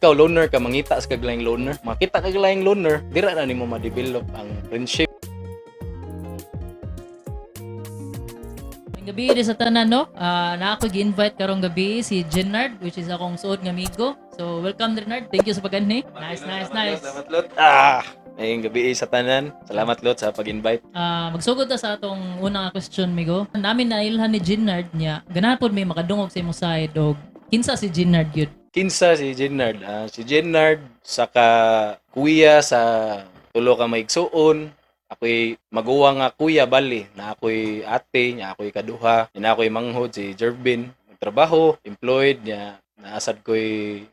Ikaw loner ka, mangita sa kag laing loner. Makita kag laing loner, dira na nimo ma-develop ang friendship. Ang gabi di sa tanan, no? Na ako gi-invite karong gabi si Jenard, which is akong suod nga amigo. So, welcome, Jenard. Thank you sa pag-anhi. Nice, nice, nice. Salamat, Lot. Ah, ngayong gabi sa tanan. Salamat, Lot, sa pag-invite. Magsugod ta sa atong unang question, migo. Namin nailhan ni Jenard niya. Ganahan pod may makadungog sa imong side og kinsa si Jenard gyud. Kinsa si Jenard? Si Jenard saka kuya sa tulo ka maigsuon. Ako'y maguwang nga kuya bali na ako'y ate nya, ako'y kaduha nya, ako'y manghod si Jervin, nagtrabaho, employed nya, naasad ko'y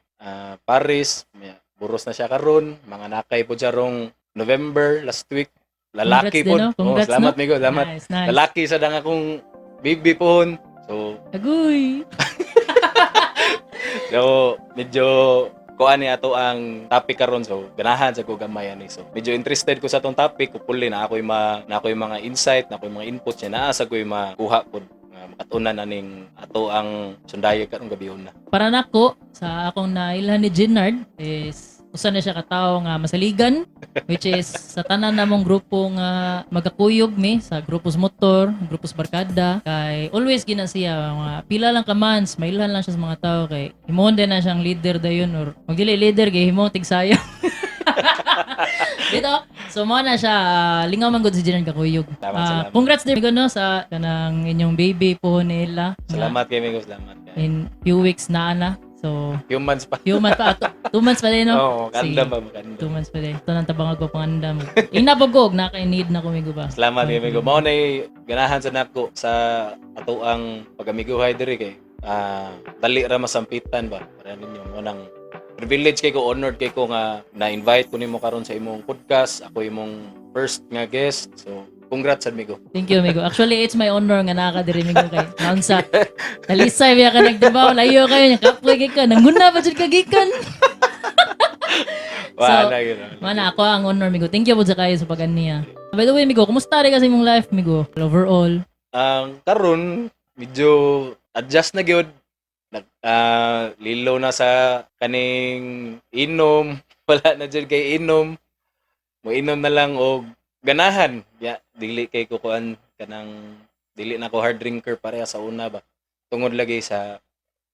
Paris nya, buros na siya karon, mga nakay po siya rong November last week, lalaki Congrats din, po. no? Oh, Congrats, salamat, no? migo, salamat. Nice, nice. Lalaki sa dang akong baby pohon, so Agoy. So, medyo kuan ni ato ang topic karon, so ganahan sa ko gamay ani, so medyo interested ko sa atong topic kupuli na ako'y ma na ako'y mga insight, na ako'y mga input niya, naa sa ko'y makuha pod nga makatunan aning ato ang sundayag karong gabi na. Para nako sa akong nailhan ni Jenard is usa na siya ka tawo nga masaligan, which is sa tanan namong grupo nga magakuyog mi sa grupo sa motor, grupo sa barkada, kay always gina siya mga pila lang ka months mailhan lang siya sa mga tao kay himuon din na siyang leader dayon or magdili leader kay himo tigsaya dito. So mo na siya, lingaw man gud si Jenard kakuyog. Salamat, salamat. Congrats din no sa kanang inyong baby po nila. Salamat kay migo, salamat kay. In few weeks na ana, so Few months pa. Few months pa. 2 months pa din, no? Oo, kandam Sige. ba, makandam. 2 months pa din. Ito nang tabang ako pangandam. Inabogog, naka-need na kumigo ba? Salamat kay migo. Mao nay ganahan sa nako sa ato ang pag-amiguhay diri kay dali ra masampitan ba para ninyo. Mo nang privilege kay ko, honored kay ko nga na-invite ko nimo karon sa imong podcast. Ako imong first nga guest, so congrats, amigo. Thank you, amigo. Actually, it's my honor nga naka diri, amigo, kay naunsa. Talisay biya ka nagdabaw, layo kayo nya kapoy kay ka. Nanguna pa jud ka gikan. Wala gyud. Mana ako ang honor, amigo. Thank you po sa kayo sa pag-aniya. By the way, amigo, kumusta rin kasi imong life, amigo? Overall. Ang karon medyo adjust na gyud, nag lilo na sa kaning inom. Wala na jud kay inom, mo inom na lang og ganahan ya, dili kay ko kuan kanang dili na ko hard drinker pareha sa una ba, tungod lagi sa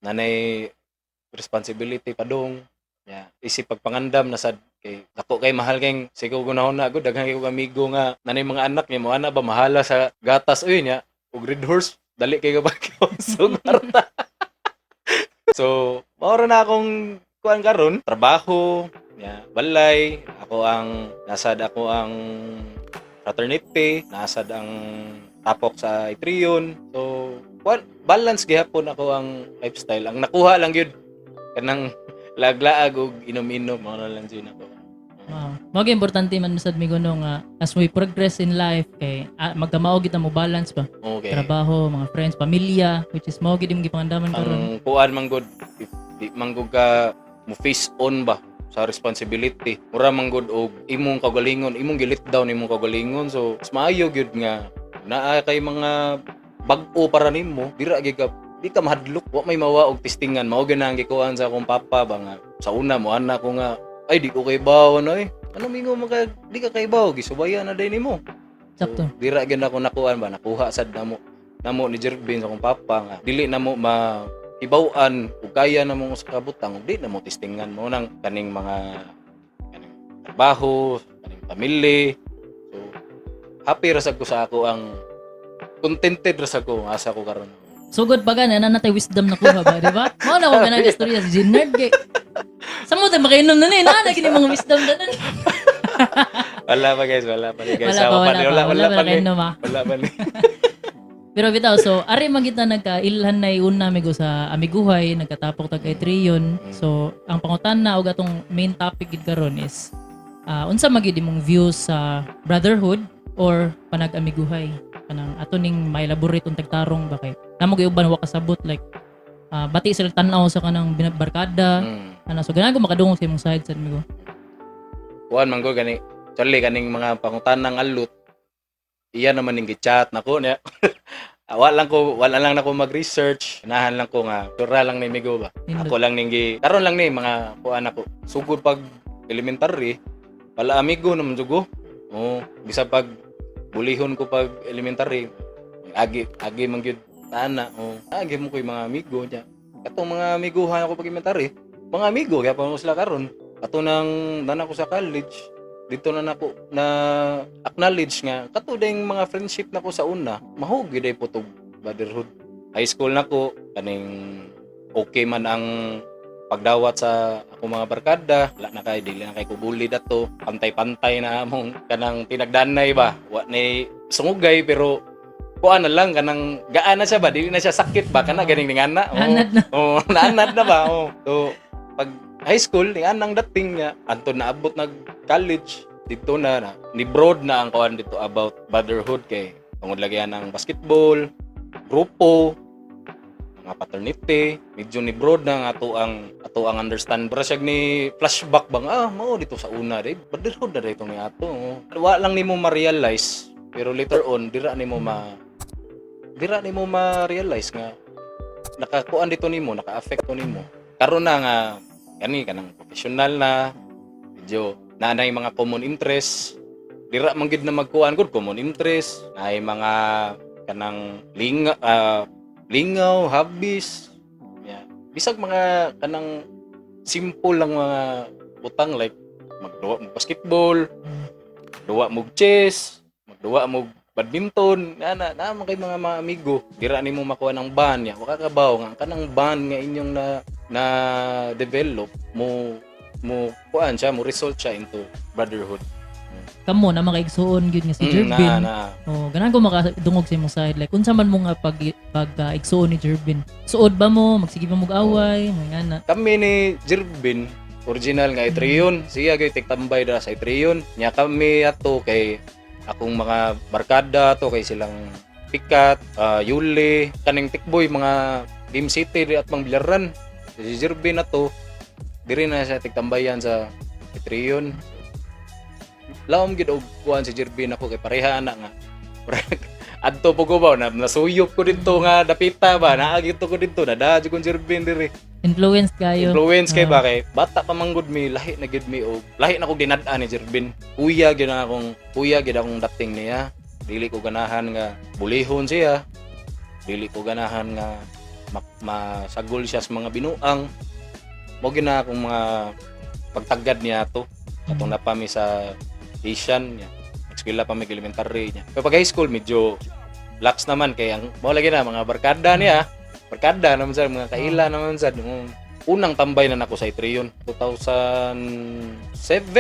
nanay responsibility padung ya, isip pagpangandam na sad kay dako kay mahal kay sigo gunahon na gud, daghan kay kog amigo nga nanay mga anak niya mo ana ba, mahala sa gatas uy nya ug Red Horse, dali kay kapag kwarta. So mao ra na akong kuan karon, trabaho ya, balay, ako ang nasad ako ang fraternity, nasad ang tapok sa Itrion. So kuan, balance gihapon ako ang lifestyle. Ang nakuha lang gyud kanang laglaag og inom-inom, mao na lang jud ako. Wow. Mao gyud importante man sad, migo, no, nga as we progress in life kay magkamao gid ta mo balance ba. Trabaho, mga friends, pamilya, which is mao gid imong gipangandaman karon. Ang kuan man gud, di, di man gud ka mo face on ba sa responsibility, mura man gud og imong kagalingon, imong gi-let down imong kagalingon. So mas maayo gyud nga naa kay mga bag-o para nimo, dira gyud ka, di ka mahadlok, wa may mawa og testingan. Mao gyud ang gikuan sa akong papa ba nga sa una mo ana ko nga ay di ko kay bawo no eh ano mingo maka di ka kay bawo, gisubayan na day nimo. Sakto. So, dira gyud ako nakuan ba, nakuha sad namo namo ni Jervin sa akong papa nga dili na mo ma hibaw-an ug kaya na mo sa kabutang ug di na mo testingan mo nang kaning mga kaning trabaho, kaning pamilya. So happy ra sad ko sa ako ang contented ra sad ko asa ko karon. Sugod pa gani, ana natay wisdom na kuha ba, di ba? Mao na ko kanang istorya si Jenard kay sa mo tayo makainom na ni, naa na gini mga wisdom tanan. Wala pa guys, wala pa ni guys. Wala pa, Sawa wala ni, pa, wala, wala wala pa pa ni. nakainom ah. Wala pa ni. Pero bitaw, so ari man kita nagkailhan na una, amigo, sa amiguhay, nagkatapok tag kay Trion. So ang pangutana og atong main topic gid karon is unsa magyud imong views sa brotherhood or panag-amiguhay? Kanang ato ning ma-elaborate ang tagtarong ba kay namo gyud uban wa kasabot, like bati sila tan-aw sa kanang binabarkada. Ano, so ganahan ko makadungog sa imong side sad, amigo. Kuan man ko gani. Actually kaning mga pangutanang alot iya naman ning gi-chat nako niya. Ah, wala lang ko, wala lang nako mag-research. Ganahan lang ko nga tura lang ni migo ba. Nindot. Ako lang ning gi karon lang ni mga kuan ako. Sugod pag elementary, wala amigo naman jud ko. Oo, bisa pag bulihon ko pag elementary, agi agi man gyud ana. Oh, agi mo ko yung mga amigo niya. Katong mga amiguhan ako pag elementary, mga amigo kaya pa mo sila karon. Kato nang dana ko sa college, dito na nako na acknowledge nga kato ding mga friendship nako sa una, mahog gyud ay putog brotherhood. High school nako kaning okay man ang pagdawat sa ako mga barkada, wala na kay, dili na kay kubuli dato, pantay-pantay na among kanang tinagdanay ba, wa ni sungugay, pero kuan na lang, kanang gaan na siya ba, dili na siya sakit ba, kana ganing ningana. Oo. Anad na. Oo, naanad na ba? Oo. So, pag high school, ni anang dating niya, anto naabot nag college, dito na, na ni broad na ang kuan dito about brotherhood kay tungod lagi ang basketball, grupo, mga paternity, medyo ni broad na nga ato ang understand. Pero siya ni flashback bang mao dito sa una day, brotherhood na dito ni ato. Oh. Wa lang nimo ma-realize, pero later on dira nimo ma-realize nga nakakuan dito nimo, naka-affect to nimo. Karon na nga kani kanang professional na, medyo naa na yung mga common interest. Dira man gid na magkuan gud common interest, naay mga kanang lingaw, hobbies. Yeah. Bisag mga kanang simple lang mga butang like magduwa mo basketball, duwa mo chess, magduwa mo badminton, na na na man kay mga amigo. Dira nimo makuha ng bond ya. Wa ka kabaw nga kanang bond nga inyong na na develop mo mo kuan siya, mo result siya into brotherhood. Kamo na makaigsuon gyud nga si Jervin. Na, na. Oh, ganahan ko makadungog sa imong side, like unsa man mo nga pag pag igsuon ni Jervin. Suod ba mo, magsige ba mo away, mga ana? Kami ni Jervin, original nga Itrion. Siya kay tigtambay da sa Itrion. Nya kami ato kay akong mga barkada to kay silang Pikat, Yuli, kaning Tikboy, mga Game City di at mang bilyaran. Si Jervin na to, diri na siya tigtambayan sa Itrion. Laom gid og kuan si Jervin ako kay pareha na nga. Adto po ko ba na nasuyop ko didto nga dapita ba, naa gito ko didto, nada jud kong Jervin diri. Influence kayo. Influence kay Ah. ba kay bata pa man gud mi, lahi na gid mi og lahi na kog dinad-an ni Jervin. Kuya gid ang akong kuya gid akong dating niya. Dili ko ganahan nga bulihon siya. Dili ko ganahan nga masagol siya sa mga binuang. Mo gid na akong mga pagtagad niya to. Atong napami sa Asian niya. Eskwela pa may elementary niya. Pero pag high school medyo lax naman kay ang mao lagi na mga barkada niya. Barkada naman sa mga kaila naman sa unang tambay na nako sa Itrion, 2007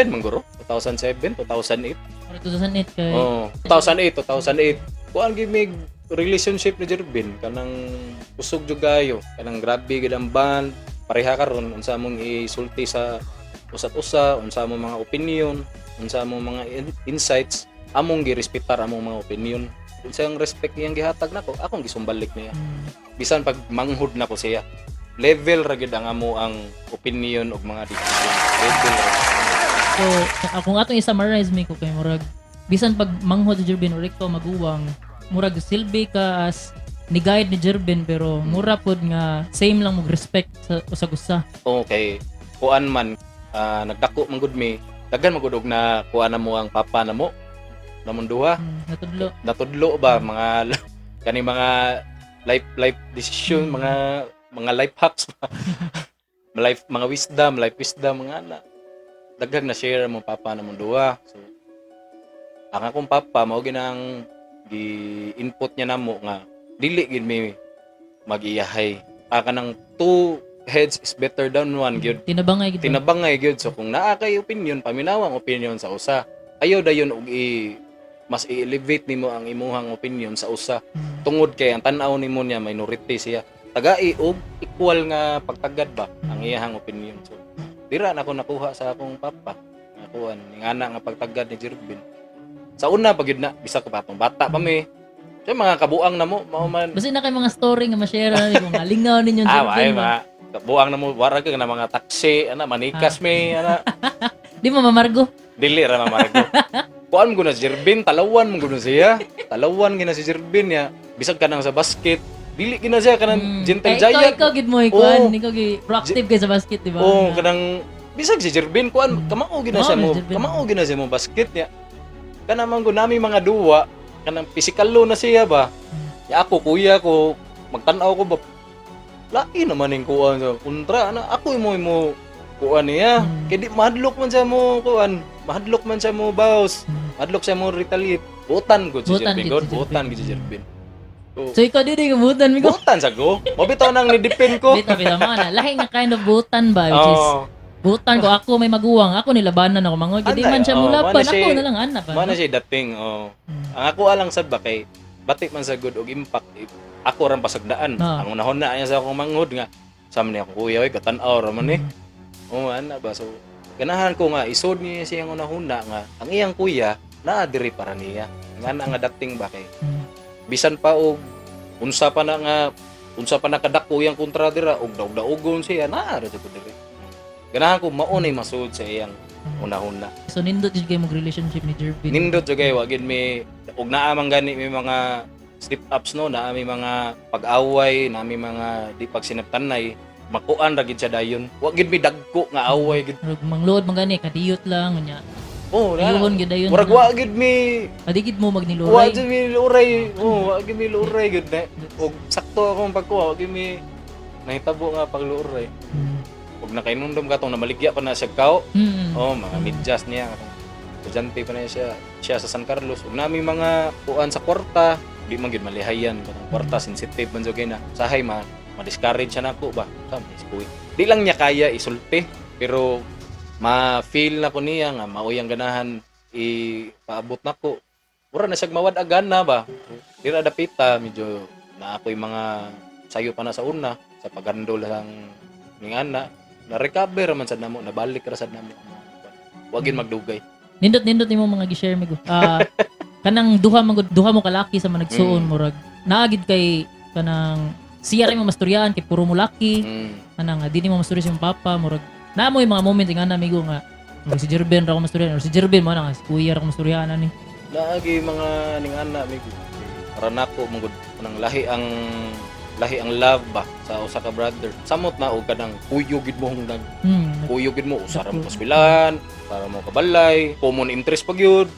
man guro, 2007, 2008. Pero 2008 kay Oh, 2008, 2008. Kuan gyud mig relationship ni Jervin, kanang kusog jud kayo, kanang grabe gid ang bond, pareha karon unsa among isulti sa usat usa, unsa among mga opinion, unsa among mga insights, among girespetar among mga opinion. Unsa ang respect iyang gihatag nako, akong gisumbalik niya. Bisan pag manghud nako siya, level ra gid ang amo ang opinion ug mga decision. Level ra. So, akong atong i-summarize mi ko kay murag bisan pag manghod si Jervin or ikaw maguwang, murag silbi ka as ni guide ni Jervin, pero mura pod nga same lang mo respect sa usag usa. Okay, kuan man, nagdako man gud mi, daghan man gud og na kuan na mo ang papa na mo namon duha. Natudlo. Natudlo ba mga kani mga life life decision, mga life hacks, life mga wisdom, life wisdom, mga ana. Daghang na share mo papa namon duha. So ang akong papa mao ginang gi-input niya namo nga dili gid mi mag-iyahay. Kanang two heads is better than one gyud. Tinabangay gid. Tinabangay gyud. So kung naa kay opinion, paminaw ang opinion sa usa. Ayaw dayon og i mas i-elevate nimo ang imuhang opinion sa usa tungod kay ang tan-aw nimo niya minority siya. Tagai og equal nga pagtagad ba ang iyahang opinion. So dira na ako nakuha sa akong papa. Nakuha ni ngana nga pagtagad ni Jervin. Sa una pag yun na bisa ko pa atong bata pa mi. So mga kabuang na mo mao man. Basta na kay mga story nga ma-share na kung lingaw ninyo Ay Jervin ba. mga kabuang na mo, wara ka na mga taxi ana, manikas mi ana. Di mo mamargo. Dili ra mamargo. Kuan mo na si Jervin, talawan mo na siya. Talawan gina si Jervin ya. Bisag kanang sa basket, dili gina siya kanang gentle Eh, ikaw, giant. ikaw gid mo ikuan, Oo. ikaw gi proactive kay sa basket, di ba? Oh, kanang bisag si Jervin kuan kamao gina Kamao siya na mo. si Jervin. Kamao gina siya mo basket niya. Kana man gud nami mga duwa, kanang physical lo na siya ba. Ya ako kuya ko magtan-aw ko ba. Lain naman ning kuan sa kontra ana ako mo mo kuan niya. Kay di mahadlok man siya mo kuan, mahadlok man siya mo boss. Mahadlok siya mo retaliate. Butan gud si Butan Jervin gid gud, si Jervin. butan gid si Jervin. So, So ikaw dili ka butan migo. butan sa go. Mabitaw nang ni-defend ko. Bitaw bitaw mga na. Lahi nga kind of butan ba, which is Oh. butan ko ako may maguwang, ako nilabanan ako mangod. Di Anay, man siya oh, mulaban, mana siya- ako na lang ana ba. Mao na siya dating, oh. Ang ako alang sad ba kay batik man sa good og impact eh, ako ran pasagdaan. Ang unahon na niya sa akong manghod nga sa man ni akong kuya oy katan-aw ra man eh. Oh, ana ba, so ganahan ko nga isod niya siyang unahuna nga ang iyang kuya naa diri para niya. Nga na nga dating ba kay bisan pa og unsa pa na nga unsa pa na kadako iyang kontra dira og daog-daogon siya naa ra jud ko diri. Ganahan ko mao nay masud sa iyang unahuna. So nindot jud kay mo relationship ni Jervin. Nindot jud kay wa gid mi og naa man gani may mga slip ups no, naa may mga pag-away, naa may mga di pagsinabtanay, makuan ra gid siya dayon. Wa gid mi dagko nga away gid. Murag mangluod man gani kadiyot lang unya. Oh, na. Ayuhon gid dayon. Murag wa gid mi Adigid mo wa magniluray. gid mi luray. Oh, wa gid mi luray gid na. Og sakto akong pagkuha, wa gid mi nahitabo nga pagluray. Og nakainumdum katong namaligya pa na siya kao. Oh, mga medyas niya. Estudyante pa na siya, siya sa San Carlos. Ug nami mga kuan sa kwarta, di man gyud malihayan kanang kwarta, sensitive man jud kay na. Sahay ma ma-discourage siya nako ba. Sa si kuy. Di lang niya kaya isulti, pero ma-feel na ko niya nga maoy ang ganahan ipaabot nako. Mura na siya mawad agana ba. Dira dapita medyo na ako'y mga sayo pa na sa una sa paghandol lang ning ana na recover man sad namo, nabalik ra sad namo. Wa gyud magdugay. Nindot nindot nimo mga gi-share migo. Ah, kanang duha man gud duha mo kalaki sa mga nagsuon murag naagid kay kanang siya ra mo masturyaan kay puro mo laki. Kanang di nimo masturya sa imong papa, murag naa mo yung mga moment nga na amigo nga murag si Jerben ra ko masturyaan or si Jerben mo na nga si kuya ra ko masturyaan ani. Naagi mga ning ana migo. Para nako man gud kanang lahi ang love ba sa usa ka brother. Samot na og kanang kuyo gid mo nag kuyo gid mo usara mo kaswilan, para mo kabalay, common interest pa gyud,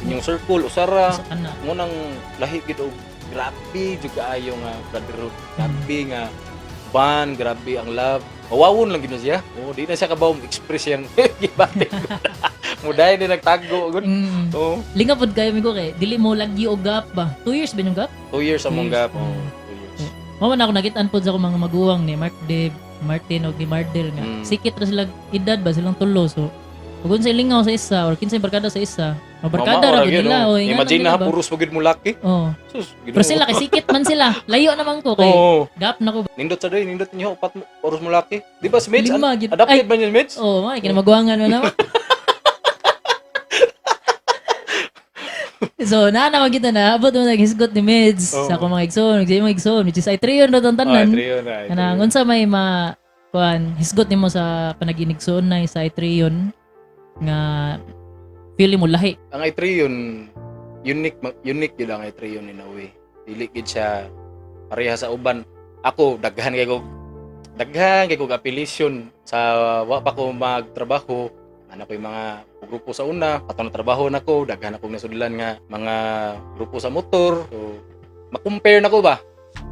inyong circle usara. Sa kana. Ngunang lahi gid og grabe jud kaayo nga brotherhood. Grabe nga bond, grabe ang love. Mawawon lang gid na siya. Oh, di na siya kabaw express yang gibati. Muday di nagtago gud. Oh, Linga pod kayo migo kay dili mo lagi og gap ba. 2 years ba yung gap? 2 years among 2 years. gap. Oh, 2 years. Mao man ako nakitaan pod sa akong mga maguwang ni Mark Deb, Martin og ni Mardel nga. Sikit ra sila edad ba silang tulo, so ug unsa lingaw sa isa or kinsay barkada sa isa, mabarkada ra Mama, gud gyud, nila oh. o ingana Imagine nila na ba? puros pa gyud mo laki. Oh. Sus, Pero Ginoo. sila kay sikit man sila. Layo naman ko kay Oo. gap na ko. Nindot sa doy, nindot niyo upat mo, oras mo laki. Di ba si Mitch? Lima gid. Adapted Ay, ba niya si Mitch? oh, may kinamaguangan mo naman. So, naa naman kita na abot mo naghisgot ni Mids Oo. sa akong mga igsoon, sa imong igsoon, which is ay trio na tong tanan. Oh, trio na. Ay, Kanang trio. unsa may ma kuan hisgot nimo sa panaginigsoon na sa Itreon nga feeling mo lahi. Ang i3 yun, unique, unique yun ang i3 yun in a way. Dili gid siya pareha sa uban. Ako, daghan kay kog affiliation sa wa pa ko magtrabaho. Ano ko yung mga grupo sa una, katong trabaho nako, daghan akong nasudlan nga mga grupo sa motor. So, ma-compare nako ba?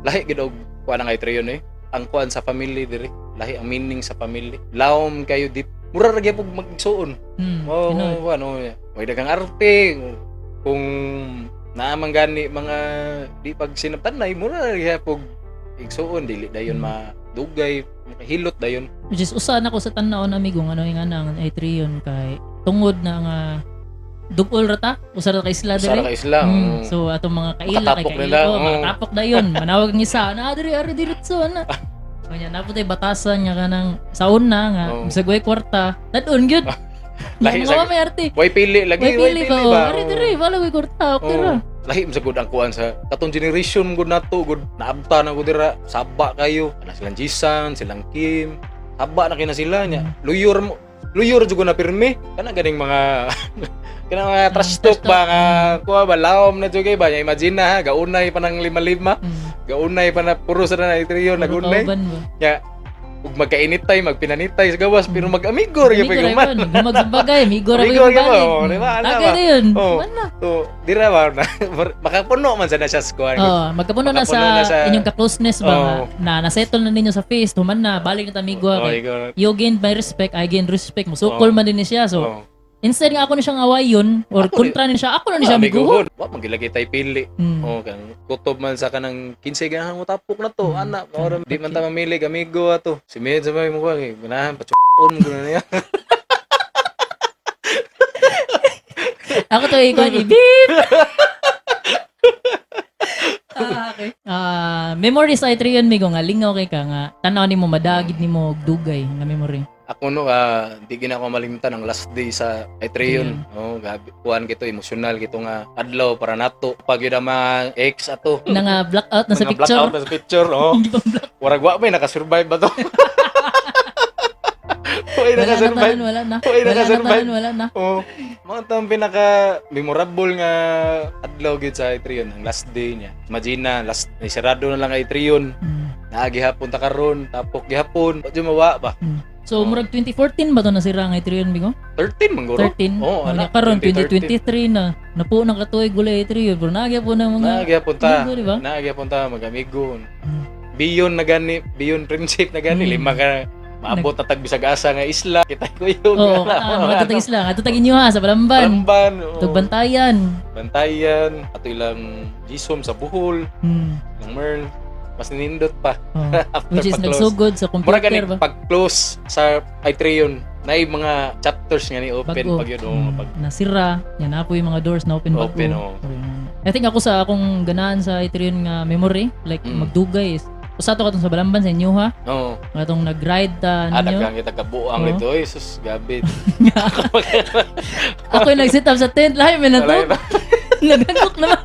Lahi gid og kuan ang i3 yun eh. Ang kuan sa family diri, lahi ang meaning sa family. Lawom kayo deep. Mura ra gyud magsuon. Oo, Tinuod. oh, ano, may daghang arte. Kung naa man gani mga di pag sinabtanay, mura ra gyud igsuon dili dayon madugay, makahilot dayon. Which is usa na ko sa tan-awon amigo nga ano yung anang Itreon kay tungod na nga dugol ra ta, usa ra ka isla Usa ra diri. ka isla. Oo. So atong mga kaila kay Makatapok kaila, nila, oh, oo. makatapok dayon. Manawag ang isa, na diri ari diretso na. Kanya na tay batasan nga kanang sa una nga bisag way kwarta, dadon gyud. Lahi Mga sa may arte. Way pili lagi, Way way pili pili ba? ba? Ari diri, wala way kwarta, okay Oo. ra. Lahi man sa gud ang kuan sa katong generation gud nato gud naabta na gud dira saba kayo ana silang Jisan, silang Kim, saba na kina sila niya. Luyor mo. Luyo ra jud ko na pirmi. Kana ganing mga kana mga trash trash talk ba nga kuha ba, lawom na jud kay ba. Imagine na ha, gaunay pa ng lima-lima. Gaunay pa na puro sa na trio Puro nagunay. kauban ba? Nya ug magkainitay, magpinanitay sa gawas, pero mag-amigo ra gyud Amigo ra man. yun. Gumag sa bagay, amigo ra Amigo ba ra gyud, balik. oh, di ba? Ana Tagay ba? na yun. Oh. Man na. So, dira ba na makapuno man sa na siya sa kuan. Oh, magkapuno na sa, Makapuno na sa- inyong ka-closeness ba Oh. nga, na nasettle na ninyo sa face, human na, balik na ta amigo Oh, kay ikaw. you gain my respect, I gain respect. Musukol man din ni siya. So, Oh. instead nga ako na siyang away yun, or Ako kontra ni siya, ako na ni siya amiguhon. Amiguhon. Wa man gilagi tay pili. Oh, kang kutob man sa kanang 15 ganahan mo tapok na to, ana. Mao di man ta mamili amigo ato. Si Med sa may mo kay ganahan pa-on mo na niya. Ako to ikaw ni beep. Ah, okay. Ah, memories ay triyon migo nga lingaw kay ka nga tan-aw nimo madagid nimo og dugay nga memory. Ako no, di gina ako malimtan ang last day sa Itreon. Oh, gabi. Kuan kito emosyonal kito nga adlaw para nato. Pag yun ang mga ex ato. Na nga blackout na sa Mga picture. blackout na sa picture, oh. Hindi pa black. Warag wa may nakasurvive ba to? Way Wala na nakasurvive. tanan, wala na. Way Wala na nakasurvive. tanan, wala na. Oh, mga tang pinaka memorable nga adlaw gyud sa Itreon, ang last day niya. Imagine na last ay sarado na lang ang Itreon. Naa gihapon ta karon, tapok gihapon. Wa jud mawa ba? So Oh. murag 2014 ba to nasira ang Itreon migo? 13 man guro. 13. Oh, Oh, anak, karon 2013. 2023 na. Napuo ng katuig gulay Itreon pero naa gyapon ang mga Naa gihapon ta. amigo, di ba? Naa gihapon ta mag-amigo. Beyond na gani, beyond friendship na gani, lima ka maabot na tag bisag asa nga isla, kita ko yun. Oo, mga tatag isla, ato tag inyo ha sa Balamban. Balamban, oo. Tug Bantayan. Bantayan, ato ilang Jisom sa Bohol, ilang Merl, mas nindot pa Oh. after Which is pag-close. nagsugod sa Mura computer gani ba? pag-close sa Itreon, na mga chapters nga ni open Bago. pag yun, oo, pag Nasira, yan na po yung mga doors na open bago. Open, oo. I think ako sa akong ganahan sa Itreon nga memory, like magdugay is usa to katong sa Balamban sa inyo ha. Oo. Katong nag-ride ta Ah, ninyo. daghang kita kabuang Oo. nito, oy, sus, gabi. Ako yung nag-sit up sa tent, lahi may Wala nato. yun. Naghanok naman.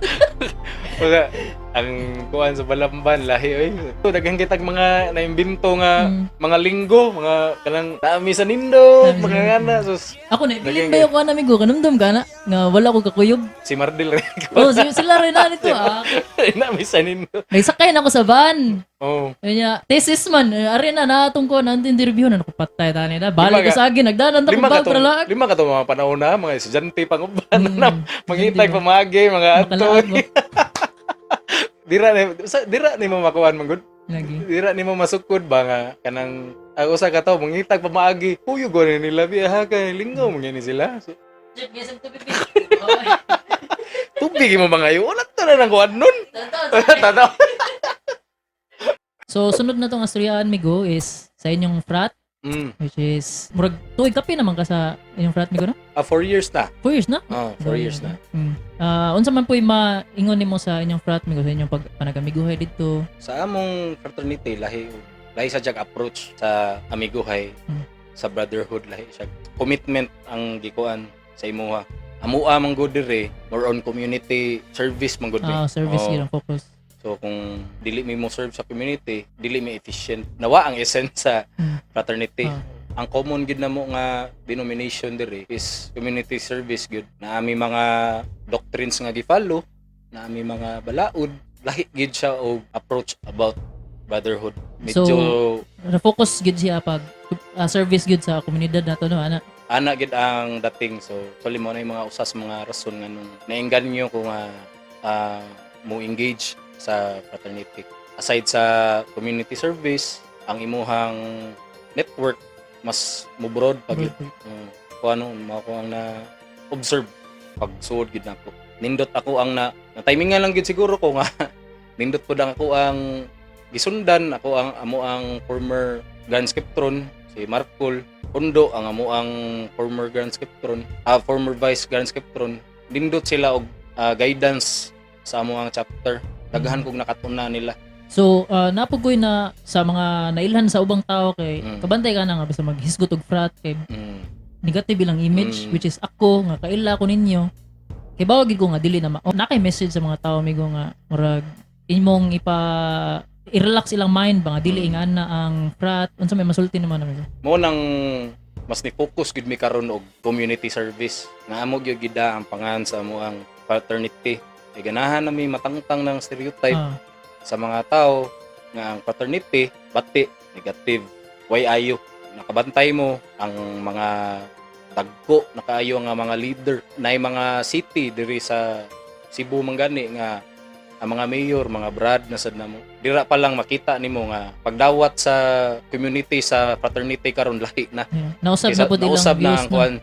Wala. Ang kuan sa Balamban lahi oy. So, daghan kitag mga naimbento nga mga linggo, mga kanang naami sa nindo, Naami sa mga nindo. ngana sus. Ako na, bilin ba yung kuan amigo? Kanumdum ka na? Nga wala ko kakuyog. Si Mardel rin. Oh, sila rin na nito ah. Naami sa nindo. Nagsakay na ako sa van. Oh. Ayun niya, thesis man, eh, ari na natong ko nantin interview na naku patay tani na. Balik Lima ko sa akin, nagdanan ta Lima kong ka bag to, para laag. lima ka to mga panahon na, mga estudyante pang uban na, mangitag Estudyante ba? pamagi, mga ato. Makalaag mo. Dira ni sa dira ni mo makuan man gud. Lagi. Dira ni mo masukod ba nga kanang ang usa ka to mangitag pamaagi. Puyo go ni nila biya kay linggo man ni sila. So, tubig mo mga yun. Wala to na nang kuan nun. Tanaw. So sunod na tong astriyaan migo is sa inyong frat, which is murag tuig kape naman ka sa inyong frat migo no? Ah, 4 years na. 4 years na. Oh, 4 years na. Ah, unsa man po'y maingon nimo sa inyong frat migo, sa inyong pag panag-amiguhay didto? Sa among fraternity, lahi lahi sa jag approach sa amiguhay, sa brotherhood lahi siya. Commitment ang gikuan sa imuha. Amua man gud dire, more on community service man gud mi. Ah, service Oo. gyud ang focus. So kung dili mi mo serve sa community, dili mi efficient. Nawa ang essence sa fraternity. Ang common gid namo nga denomination dire is community service gyud. Na ami mga doctrines nga gi-follow, na ami mga balaod, lahi gid siya og approach about brotherhood. Medyo So, focus gyud siya pag service gyud sa komunidad nato no ana. Ana gid ang dating. So actually mo na yung mga usas mga rason nga nung naengganyo ko nga mo engage sa fraternity. Aside sa community service, ang imuhang network mas mo broad pag kung ano mao ko ang na observe pag suod gid nako. Nindot ako ang na, na timing nga lang gid siguro ko nga nindot pud ang ako ang gisundan ako ang amo ang former Grand Sceptron si Marcol Undo, ang amo ang former Grand Sceptron, former Vice Grand Sceptron. Nindot sila og guidance sa amo ang chapter. Daghan kog nakatuna nila. So, napugoy na sa mga nailhan sa ubang tao kay kabantay ka na nga basta maghisgot og frat kay negative ilang image, which is ako nga kaila ko ninyo kay bawag gid ko nga dili na ma- oh, nakay message sa mga tao migo nga murag imong ipa i-relax ilang mind ba nga dili ingana ang frat. Unsa may masulti naman amigo? Mo nang Mas ni focus gid mi karon og community service. Nga amo gyud gida ang pangan sa amo ang fraternity. Kay ganahan na mi matangtang ng stereotype sa mga tao nga ang fraternity bati negative. Way ayo nakabantay mo ang mga dagko nakaayo nga mga leader na mga city diri sa Cebu man gani nga ang mga mayor, mga brad na sad namo. Dira pa lang makita nimo nga pagdawat sa community sa fraternity karon lahi na. Yeah. Nausab Kaysa- na po ilang nausab na views ang kuan.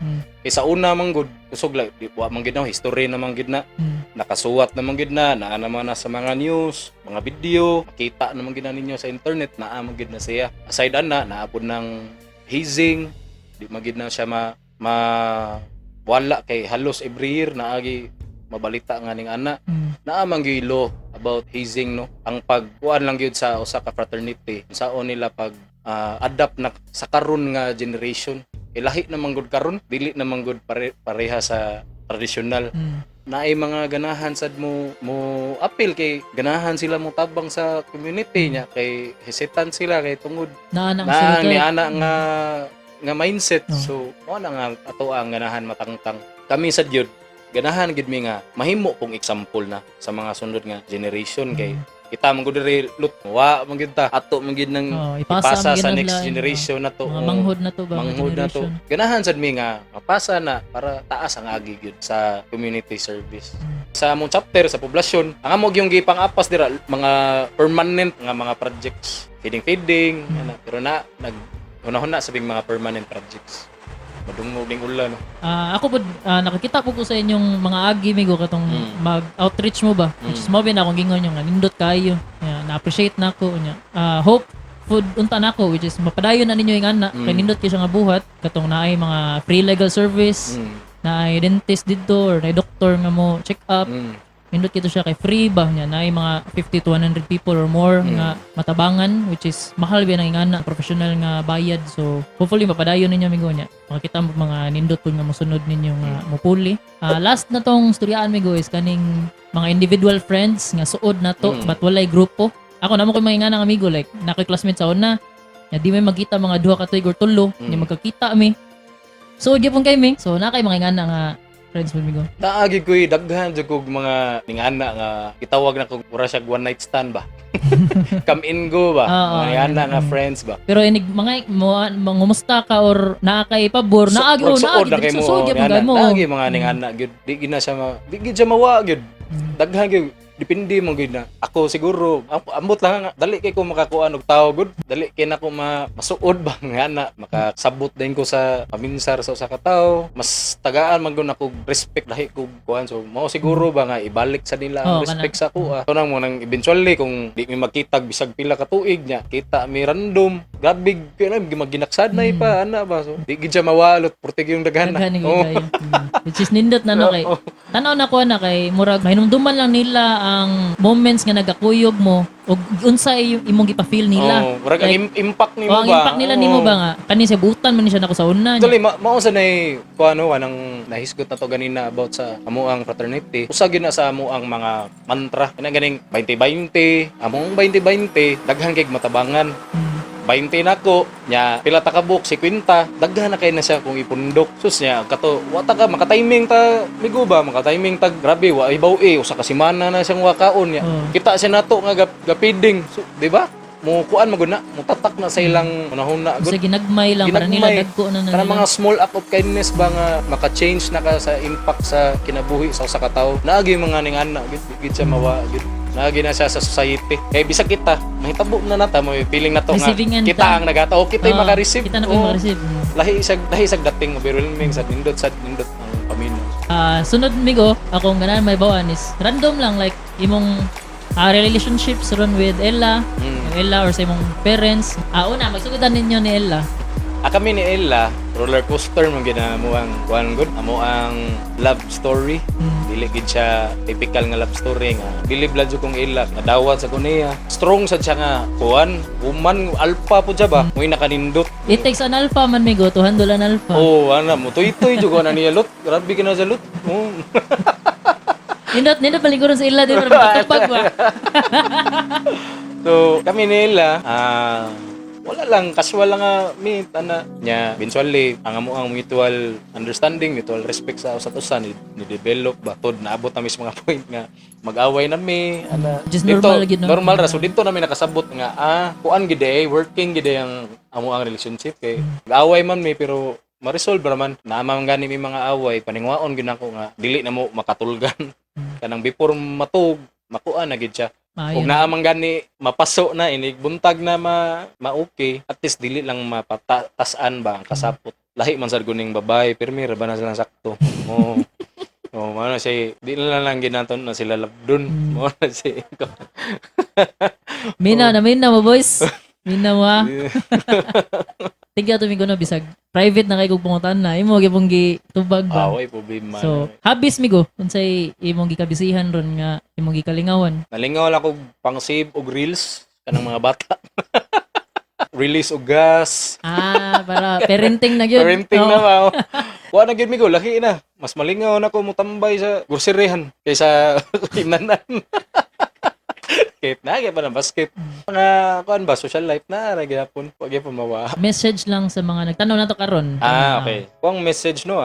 Kay sa una man gud kusog lang di wa man gid na history na man gid na, nakasuwat naman gid na, naa naman na sa mga news, mga video, makita naman gid na ninyo sa internet, naa man gid na siya. Aside ana, naa pud ng hazing, di man gid na siya ma, ma wala kay halos every year naagi mabalita nga ning ana. Naa man gyud law about hazing, no? Ang pagkuan lang gyud sa usa ka fraternity, saon nila pag adapt na sa karon nga generation. Ilahi naman gud karon, dili naman gud pareha sa tradisyonal. Naay mga ganahan sad mo mo appeal kay ganahan sila mo tabang sa community niya kay hesitant sila kay tungod Naa na ang na stereotype. ni ana nga nga mindset. Oh. So mo na nga ato ang ganahan matangtang. Kami sad gyud ganahan gid mi nga mahimo kong example na sa mga sunod nga generation kay kita man gud diri lut wa man gyud ta ato man gyud nang Oh, ipasa, ipasa ang sa next ginaglain. generation na to. Mga Oh, manghod na to ba? Mga manghod na to. generation. Ganahan sad mi nga mapasa na para taas ang agi gyud sa community service. Sa among chapter sa poblasyon, ang amo gyung gipang-apas dira mga permanent nga mga projects, feeding feeding, ana. Pero na nag hunahuna sabing mga permanent projects. Madungog ning ulan, no. Ah, ako po, nakakita po ko sa inyong mga agi migo katong mag-outreach mo ba? Which is mo na akong gingon yung nga nindot kayo. Yeah, na-appreciate na ako nya. Ah, hope food unta nako which is mapadayon na ninyo yung ana kay nindot kay siya nga buhat katong naay mga free legal service, naay dentist didto or naay doktor nga mo check up. Nindot kito siya kay free ba nya, naay mga 50 to 100 people or more nga matabangan, which is mahal ba nang ingana professional nga bayad. So hopefully mapadayon ninyo migo nya makakita mo mga nindot pud nga mosunod ninyo nga mupuli. Ah, last na tong storyaan migo is kaning mga individual friends nga suod na to but walay grupo. Ako namo ko mga ingana nga amigo, like nakoy classmate sa una nga di may magkita mga 2 ka tuig or 3 ni magkakita mi. So gyapon kay mi. So na kay mga ingana nga friends mo migo? Naagi ko'y daghan jud kog mga ningana nga gitawag na kog mura siya one night stand ba. Come and go ba. Oo, Mga ningana nga friends ba. Pero inig mga mo mangumusta ka or naa kay pabor, naagi oh, Murag suod naagi na kay mo. diri suod gyapon Ningana. kay mo. Naagi mga ningana gyud. Di gid siya mawa gyud. Daghan gyud, depende mo gyud na. Ako siguro ambot lang nga dali kay ko makakuan og tao gud. Dali kay nako masuod ba nga na makasabot din ko sa paminsar sa usa ka tawo. Mas tagaan man gud nako respect, lahi ko kuan, so mao siguro ba nga ibalik sa nila ang Oo, respect sa ako ah. So nang mo nang eventually kung di mi magkitag bisag pila ka tuig nya kita mi random, grabe kay na maginaksad na pa ana ba, so di gid siya mawalot portig yung daghan na. Daghan ni Oo. kayo. Which is nindot na no kay tanaw na ko na kay murag mahinumduman lang nila ang moments nga nagakuyog mo ug unsa imong gipa-feel nila. Oo, murag ang Like, impact nimo o ang ba? impact nila nimo Oo. ba nga kani sa butan man ni siya nako sa una. Actually, mao sa nay kuano kanang nahisgot na to ganina about sa amuang fraternity. Usa gyud na sa amuang mga mantra. Kana ganing 20-20, among 20-20, daghan kay matabangan. 20 nako, nya pila ta ka buok, 50, daghan na kay na siya kung ipundok. Sus nya kato, wa ta ka maka-timing ta migo ba, maka-timing ta grabe wa ibaw eh usa ka semana na siyang wakaon nya. Oo. Kita siya nato nga gapiding. So, di ba? Mo kuan magud na, mo tatak na sa ilang hunahuna gud. Sa ginagmay lang para nila Ginagmay. dagko na na Kanang nila. mga small act of kindness ba nga maka-change na ka sa impact sa kinabuhi sa usa ka tawo. Naagi yung mga ningana gid gid siya mawa gid. Naagi na siya sa society. Kay bisag kita, mahitabo na nata mo feeling na to nga Receiving end kita ta. ang nagataw, kita yung Oo, maka-receive. Kita na po yung Oo. maka-receive. Lahi isag dating overwhelming sa nindot ang paminaw. Ah, sunod migo, akong ganahan may bawaan is random lang, like imong relationships ron with Ella, Ella or sa imong parents. Ah, una magsugodan ninyo ni Ella. Ah, kami ni Ella, roller coaster man gid na mo ang kuan gud, amo ang love story. Dili gid siya typical nga love story nga. Believe lang jud kong Ella, nadawat sa kuniya. Strong sad siya nga kuan, woman alpha po siya ba? Mo'y nakanindot. It takes an alpha man migo to handle an alpha. Oh, ana mo tuy-tuy jud ko na niya lot. Grabe kina sa lot. Oh. Nindot nindot palingkuran sa Ella di ba makatupag ba? So, kami ni Ella, wala Wala lang, casual lang nga meet ana. Nya eventually ang amo ang mutual understanding, mutual respect sa usat usa ni develop ba. Tod naabot na mis mga point nga mag-away na mi ana. Just Dito, normal gyud, no? Normal ra. So dito namin nakasabot nga kuan gid eh, working gid eh ang amo ang relationship kay mag-away man mi pero ma-resolve ra man. Naa man gani mi mga away, paningwaon gyud nako nga dili na mo makatulgan. Kanang before matug, makuan na gid siya. Maayo Ug na. naa man gani mapaso na inig buntag na ma, ma okay, at least dili lang mapatasan ba ang kasapot. Lahi man sad guning babae, pirmi ra ba na silang sakto. Oo. Oh, mao na siya, di na lang ginaton na sila labdon. Mao na siya. Mina na mina mo, boys. Mina mo ah. Tigya to mi kuno bisag private na kay kog pangutan na imo gyud gi tubag Ah, ba. way problema. So, hobbies migo, unsay imong gikabisihan ron nga imong gikalingawan? Nalingaw lang kog pang-save og reels kanang mga bata. Release og gas. Ah, para parenting na gyud. Parenting Oo. na ba? Oh. Wa na gyud mi ko, laki na. Mas malingaw na ko mutambay sa groceryhan kaysa inanan. Basket na, kaya pa ng basket. Mga kuan ba, social life na, ra gyapon. Wa gyapon mawa. Message lang sa mga nagtanaw nato karon. Ah, okay. Kung message no,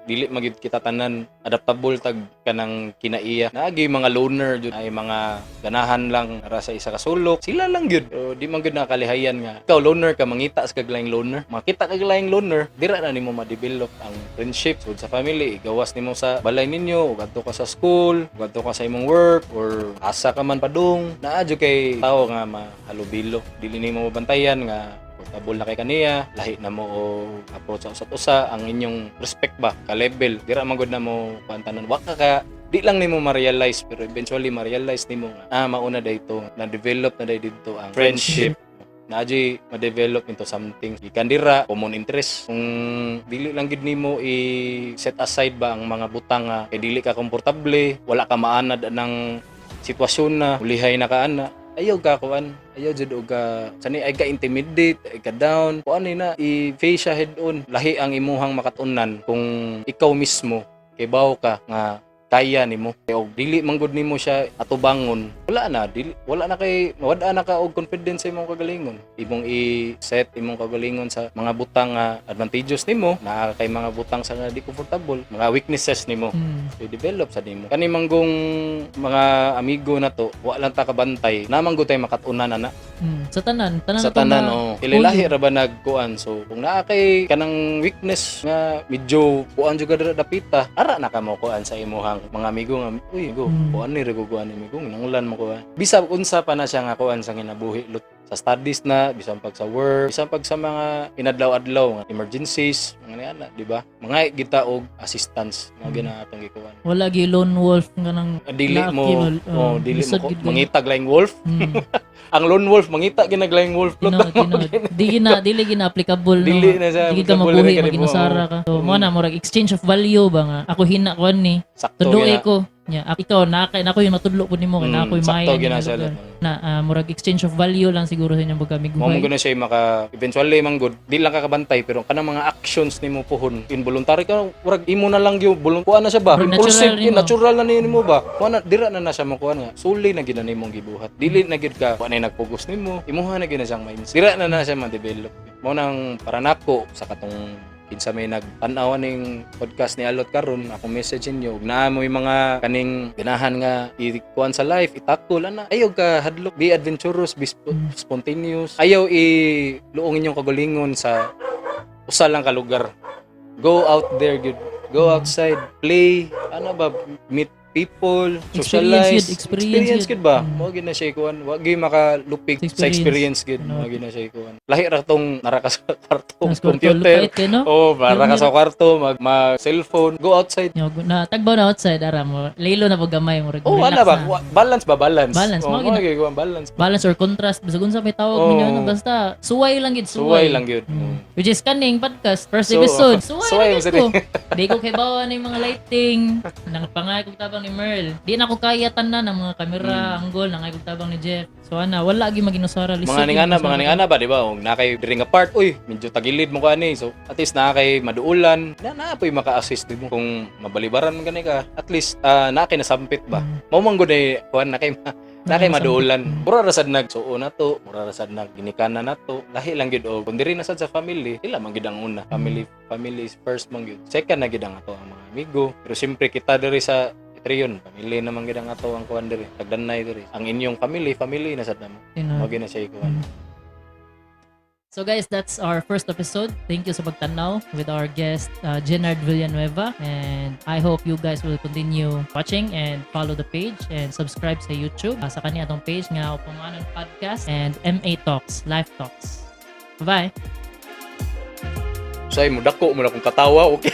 dili magyud kita tanan adaptable tag kanang kinaiya. Naagi mga loner jud ay mga ganahan lang ra sa isa ka sulok. Sila lang gyud. So, di man gyud nakalihayan nga. Ikaw loner ka, mangita sa kag laing loner. Makita kag laing loner, dira na nimo ma-develop ang friendship sud sa family. Igawas nimo sa balay ninyo, ug adto ka sa school, ug adto ka sa imong work or asa ka man padung. Naa jud kay tao nga mahalubilo. Dili nimo mabantayan nga comfortable na kay kaniya, lahi na mo o approach sa usat usa, ang inyong respect ba, ka level, dira man gud na mo kuan tanan. Wa ka ka di lang nimo ma-realize pero eventually ma-realize nimo nga mauna dayto na develop na day didto ang friendship na adyo'y ma-develop into something gikan dira common interest. Kung dili lang gid nimo i-set aside ba ang mga butang nga kay dili ka komportable, wala ka maanad ng sitwasyon na ulihay na ka ana, ayaw ka kuan, ayaw jud og ka sani ay ka intimidate, ay ka down kuan ni na i-face siya head on. Lahi ang imuhang makatunan kung ikaw mismo kay bawo ka nga kaya nimo. Kay og dili man gud nimo siya atubangon, wala na, dili wala na kay mawad na ka og confidence sa imong kagalingon. Imong i-set imong kagalingon sa mga butang nga advantageous nimo, naa kay mga butang sa nga di comfortable, mga weaknesses nimo, i-develop sa nimo. Kani manggong mga amigo na to, wa lang ta kabantay, namang gud tay makat-unan ana. Sa tanan, tanan Sa na to tanan, na oh. Ilahi ra ba nagkuan. So kung naa kay kanang weakness nga medyo kuan jud ka dira dapita, ara na ka mo kuan sa imuhang mga amigo nga uy go, kuan ni ra kuan ni amigo, nanglan mo kuan. Bisag unsa pa na siya nga kuan sa kinabuhi lot sa studies na, bisan pag sa work, bisan pag sa mga inadlaw-adlaw nga emergencies, mga niana, di ba? Mga kita og assistance mga gina atong gikuan. Wala gi lone wolf nga nang Dili Laki, mo oh, oh, dili mo lisod gid kayo. mangitag laing wolf. Ang lone wolf mangita ginag laing wolf lot. Tinuod, tinuod. Di gina dili gina applicable no. Dili na siya Dili ka applicable mabuhi na kanimo, maginusara ka. So mo na murag exchange of value ba nga ako hina kuan ni. Sakto Tudloy gina. ko. Nya, ikaw na kay nako yung matudlo pud nimo kay na ako'y Sakto maya gina ni siya lugar. lot. Na murag exchange of value lang siguro sa inyong Mao pagkamiguhay. mo guna siya maka eventually man good di lang ka kabantay pero kanang mga actions nimo puhon involuntary ka, murag imo na lang gyud bulong kuan na siya ba, Murag impulsive natural nimo. Natural na nimo ba kuan na dira na na siya mo kuan nga suli na gid na nimong gibuhat, dili na gid ka kuan na nagpugos nimo, imuha na gid na siyang mindset, dira na na siya ma-develop. Mao nang para nako sa katong kinsa may nagtan-aw ning podcast ni Alot karon, akong message inyo ug naa mo'y mga kaning ganahan nga ikuan sa life, itakol ana, ayaw ka hadlok, be adventurous, be spontaneous, ayaw iluong inyong kagalingon sa usa lang ka lugar. Go out there good, go outside, play ano ba, meet people, Experience socialize. yun, experience gud ba. yun. Mo gid na siya ikuan, wa gyud makalupig Sa sa experience gud. Ano? Mo gid na siya ikuan, lahi ra tong nara ka sa kwarto Nas kwarto, computer. lupait kay no. Oh, para ka Pero sa kwarto, mag cellphone, go outside. Nya, na tagbaw na outside ara mo. Laylo na pag gamay mo. Oh, relax ana ba? na. Balance ba? Balance. Balance, Oh, mao gina. mao gyud kuwan, balance. Balance or contrast bisag unsa may tawag Oh. ninyo ano, basta suway lang gid, Suway suway. lang gyud. Which is kaning podcast first So, episode. Suway, suway lang mo sa gid ko. Di ko kay bawa ng mga lighting, nang pangay kog tabang ni Merl. Di na ko kaya tanan ng mga kamera, angle, nangay kog tabang ni Jeff. So ana, wala gyud maginusara lisod. Mga gyud ningana, maginusara. mga ningana ba, di ba? Kung na kay diri nga part, uy, medyo tagilid mo ka ani. So, at least na kay maduulan, na na po'y maka-assist din mo. Kung mabalibaran man gani ka, at least na kay nasampit ba. Mao man gud ay kuan na kay Na kay maduolan. Mura ra sad nagsuo na to, mura ra sad nagginikanan na to. Lahi lang gyud og kun diri na sad sa family, sila man gyud ang una. Family, family is first man gyud. Second na gyud ang ato ang mga amigo. Pero siyempre kita diri sa Trion, family naman gyud ang ato ang kuan diri. Tagdanay diri. Ang inyong family, family na sad namo. Tinuod. Mao gyud na siya ikuan. So guys, that's our first episode. Thank you sa pagtanaw with our guest, Jenard Villanueva. And I hope you guys will continue watching and follow the page and subscribe sa YouTube. Sa kani atong page nga Upumanon Podcast and MA Talks, Life Talks. Bye-bye! Say mo dako mo na kung katawa, okay.